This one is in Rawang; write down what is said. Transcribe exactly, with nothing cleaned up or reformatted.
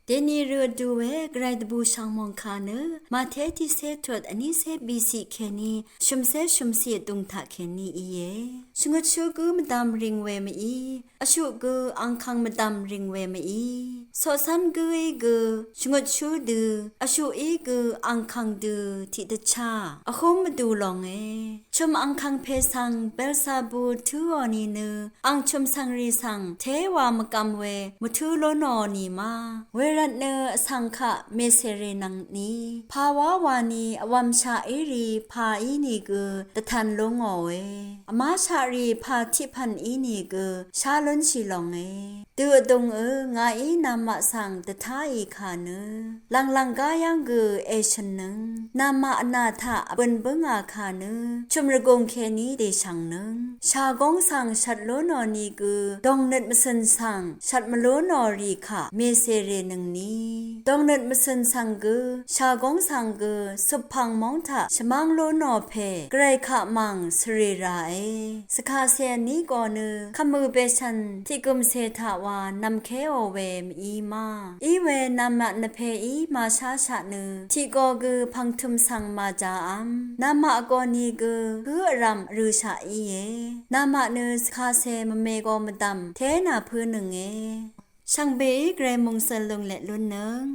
Deni rø vdu we gvray dvbù shv̀ngmòng kà nø Màté tiqcé tut vnícé bìciq kèní shø̀mcé shø̀mciq vdùng taq kèní íe. Shvngøtshú gǿ mvdv̀m rìng we mví, vshuq gø angkvng mvdv̀m rìng we mví. Coqcv́n gǿí gø shvngøtshú dø, vshuqí gø angkvng dø tiqdvchá vhúm vdu longe. Chø̀m angkvng pè svng Belzabul tǿò nìnø ang chø̀m svngrì svng téwa mvgvm we mvtǿ lúnò nì ma. Wervtnø vsvng kaq mèsèrènvng ni, pà wá wani vwv̀mshaq írì pà ínìgø dvtv̄n lú ngòe. Vmáshaqrì pà tiqpv̀n ínìgø shá lúnshì longe. Dø vdùng ø ngàí namaq svng dvtáì kà nø lv̀nglv̀ng gá yv́ng gø èshø̀nnøng, namaq vnà taq vbø̀n bǿngà kà nø chø̀m rvgùng kèní dèshv̀ngnøng. Shàgóng svng shvt lúnò nìgø dòngnøt mvcø̀n svng shvt mvlúnò rì kaq mèsèrènøngni. Dòngnøt mvcø̀n svng gø shàgóng svng gø cupv̀ng móng taq shvmv́ng lúnò pè gvray kaq mv̀ng svrì ràe. Svkase vní go nø kvmø̀ bèshv̀n tiqgø̀mcè taq wa nv̀mkéò we mví ma. Í we namaq nvpeí màsháshaq nø tiqgo gø pv̀ngtø̀m svng màjāv́m, namaq vgo nìgø gǿ vrv̀m rø̄shaq íe. Namaq nø svkase mvme go mvdv̀m té nà pǿnønge. Shvngbeí gvray mòngsøl lunglet lúnnøng.